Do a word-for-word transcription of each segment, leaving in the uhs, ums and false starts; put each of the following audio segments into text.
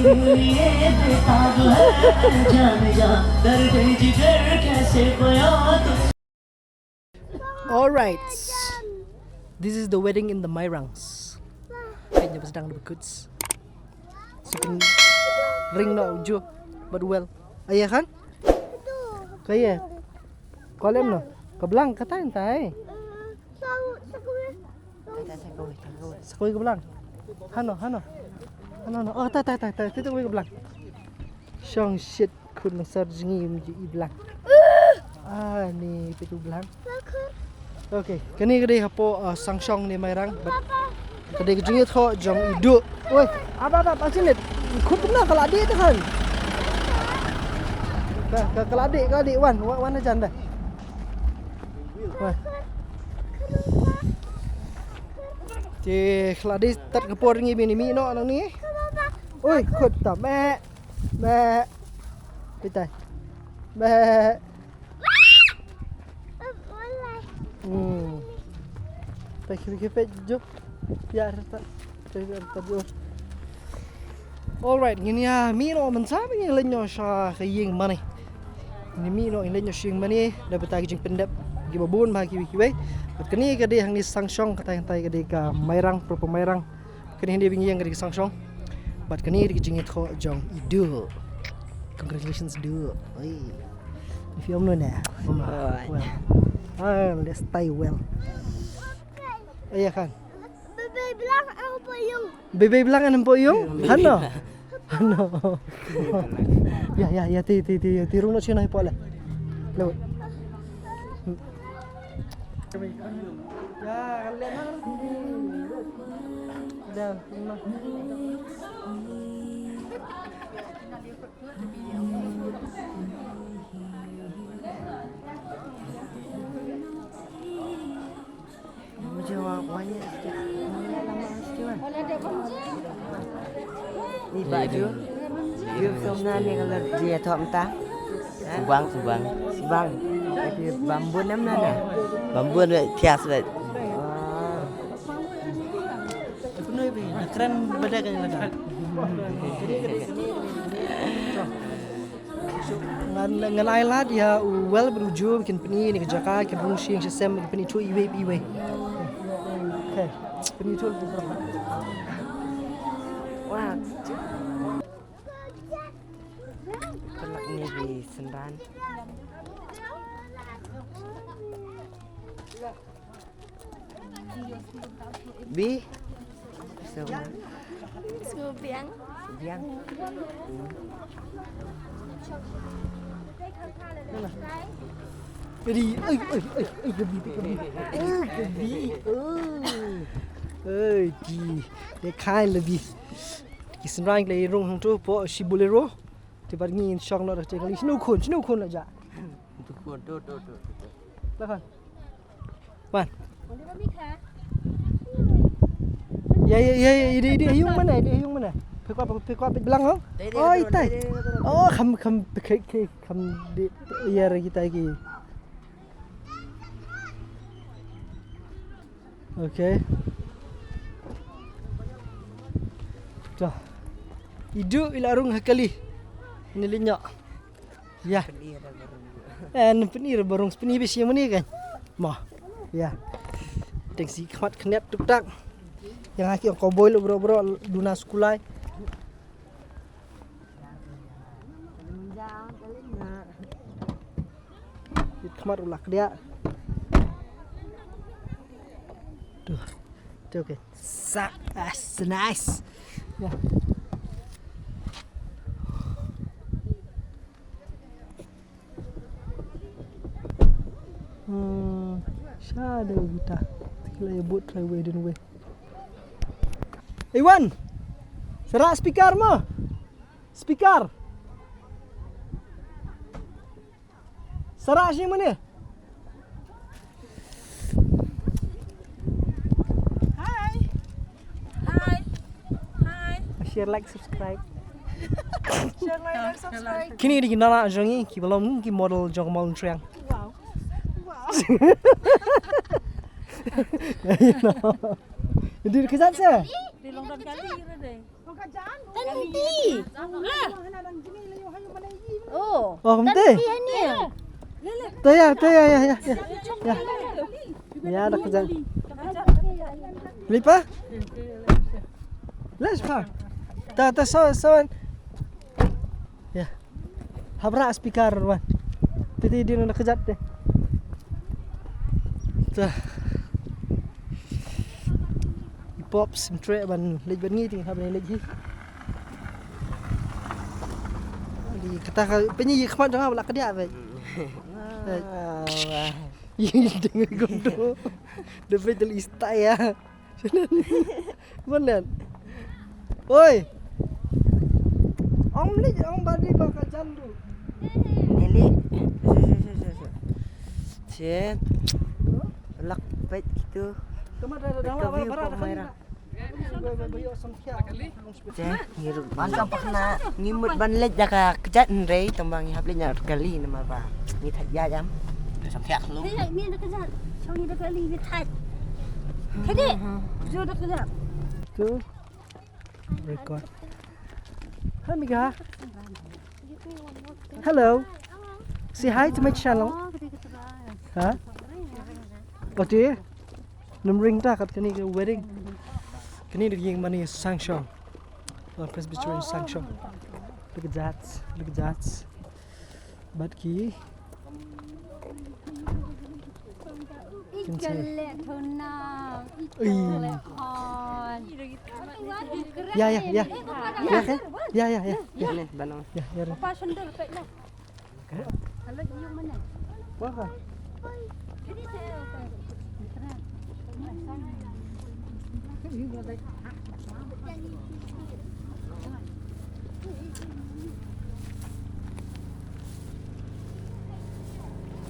ये बेताब है जाने जा, दर्द जिगर कैसे बयां तुझ Alright. This is the wedding in the Mairangs. Kayaknya pas dang dapat goods. Sipin ring no ju, but well. Ayah kan? Kaya. Kolem no. Ka blang kata entai. Sakoi ka blang. Hano, hano. Hano, hano. Oh, tai, tai, tai, tai. Titu ka blang. Shong shit. Khun nang sar jngi ym ju i blang. Ah, ni pitu blang. Okay, kane ka dei hapoh, ah, Sangshong ne Mairang. But ka dei ka jingïathoh jong i Duh. Oi, aba, aba, aba, sini. Khun kumno ka la dei te kan. Ka, ka, ka la dei, ka la dei, wan, wan, wan, jan da. Wan. Te ka la dei tat ka por ngi bini mi no nang ni. Oi, khun ta me. Bè. Pitai. Bè. Hmm. Tai ki ki pet jo. Ya rata. Tai rata jo. Alright, ngin ïa mih noh mynta, ngin leit noh sha ka ïing mane. Ngin mih noh, ngin leit noh sha ïing mane, da bynta ki jingpyndep kiba bun bha kiwei kiwei. Bad kane ka dei hangne Sangshong, kata hangne ka dei ka Mairang, proper Mairang. Kane hangne ba ngi ïeng ka dei ka Sangshong. Bad kane ka dei ka jingïathoh jong i Duh. Congratulations Duh. Oi. If you know na. Oi. Well. Ah, let's stay well. Aya kan. Bebe blang ang po yung. Bebe blang ang po yung? Hano? Hano? Ya, ya, ya, ti, ti, ti, ti rung no china ipo le. Lo. Ya, kalian mana? Udah, lima. Ni ba ju. Ju som na ni kalau dia thom ta. Subang, Subang. Subang. Tapi bambu nam na na. Bambu na thias bet. Oh. Kren beda kan lada. Ngan, ngan ai lad ïa u Wel bad u Ju ba kin pyni ïa kane ka jaka, kin rung sha ïing sha sem, kin pyni ïa u iwei pa iwei. Okay. Pyni ïa u. Wah. Kena ni di Semban. Bi. Semua. Semua biang. Biang. Ready, oi, oi, oi, oi, kebi, kebi. Oi, kebi. Oi. Oi, di. Dei kai lebi. Ki synran ki la rung hangto hapoh shi Bolero. Te bad ngi shong noh da te kali. Shano khun, shano khun la ja. Tu khun, tu, tu, tu, tu. La khun. Wan. Ya, ya, ya, ya, ide, ide, yung mana, ide, yung mana? Pekwa, pekwa, pekwa, bilang, oh. Oi, tai. Oh, kham, kham, pekwa, kham, di, ya, kita lagi. Okay. Dah. I Duh i la rung ha kali. Ni linya. Ya. Eh, pyni ra barung, pyni bisi mani kan. Ma. Ya. Teng si khmat khnet tuk tak. Yang aki yang koboi lo bro bro duna sekulai. It khmat u lak dia. Tuh. Tuh, okay. Sa, ah, nice. Ya. Hmm, shadow kita. Tikla ya but try way din way. Iwan. Serak speaker mo. Speaker. Sara shi mane. Hi. Hi. Hi. Share, like, subscribe. Share, like, and subscribe. Kini di nala jong ngi ki balom ki model jong Mawlynrhiang. Wow. Wow. Ini di kesan se. Tenti. Oh. Oh, kumte. Tenti hani. Te ïa, te ïa, ïa, ïa, ïa. Ïa. Ïa, da kjat. Lipa? Let's go. Ta, ta, so, so. Ïa. Hap rah speaker wan. Te te dei na kjat te. Ta. I Pop sim treh ban leit ban ngi te hap ban leit hi. Di kata ka pynïaid khmat jong nga ba la kdiah beit. Ïa ding kumto. The Middle East ya. Benar. Oi. Ong leit ong badi ba ka jandu. Nili. Che. Lak pet gitu. Kemana ada dalam apa para ada. Che, ngi ruh. Ban tam pak na. Ngi mut ban leit da ka kjat hynrei tang ba ngi hap leit na kali namar ba ngi thait ïa jam. Sam thiak lu. Ni leit ni da kjat. Shong ni da kali ni thait. Thait ni. Jo da kjat. Tu. Record. Hi Mika. Hello. Say hi to my channel. Huh? What do you? Num ring ta kat kani ka wedding. Kani da ïing mane Sangshong. Lon Presbyterian Sangshong. Look at that. Look at that. Bad ki. Kin se. Ui. Ya, ya, ya. Ya, ya, ya, ya. Ya, ya, ya. Wah.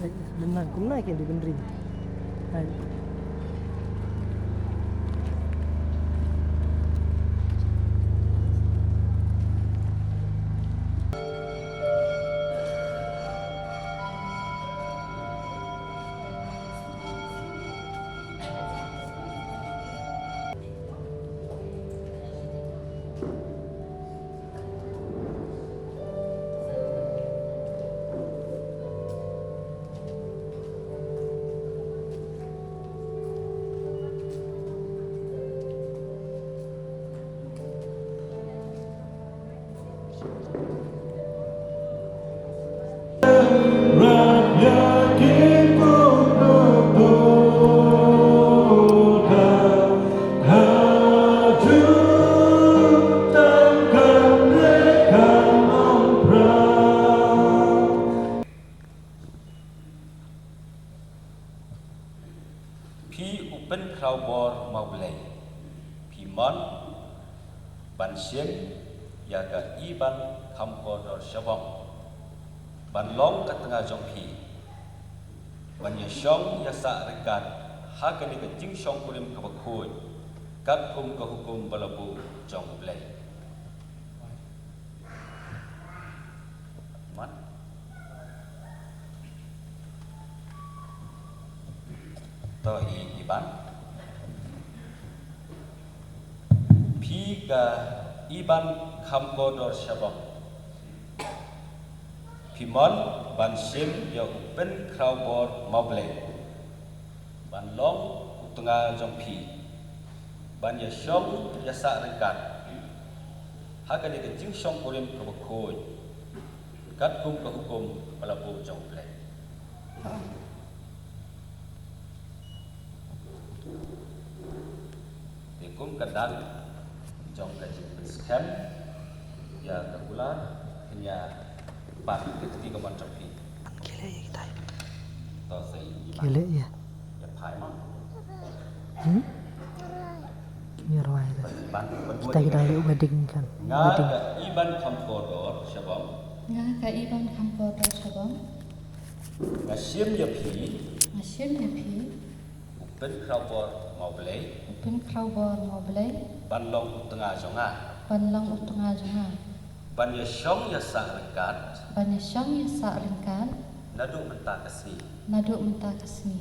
Hai, benang kumnai ke di bendri. Hai. Phi u pynkhraw bor ma U Blei. Phi mon ban shim ïa ka Iban kham kordor shabong ban long ka tnga jong phi, ban ïashong ïasah ryngkat ha kane ka jingshongkurim kaba khuid katkum ka hukum ba la buh jong U Blei. Mat. To i Iban. Phi ka Iban kham kordor shabong. Phi mon ban shim ïa u pynkhraw bor ma U Blei ban long u tnga jong phi, ban ïashong ïasah ryngkat ha kane ka jingshongkurim kaba khuid katkum ka hukum ba la buh jong U Blei. Te kum ka dak jong ka jingpynskhem ïa ka kular, kin ïa pan ka kti ka mon jong phi. Ki leh ïa kitai. To sa ïa ki leh ïa. Ïa phai ma. Hmm? Ïa rwai da. Ban, ban kita kita ïa wedding kan. Nga wedding. Ka Iban kham kordor shabong. Nga ka Iban kham kordor shabong. Nga shim ïa phi. Nga shim ïa phi. U pynkhraw bor ma U Blei. U pynkhraw bor ma U Blei. Ban long u tnga jong nga. Ban long u tnga jong nga. Ban ïashong ïasah ryngkat. Ban ïashong ïasah ryngkat. Naduh mynta ka sngi. Naduh mynta ka sngi.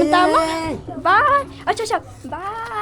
mynta mo. Bye. Acha, acha. Bye.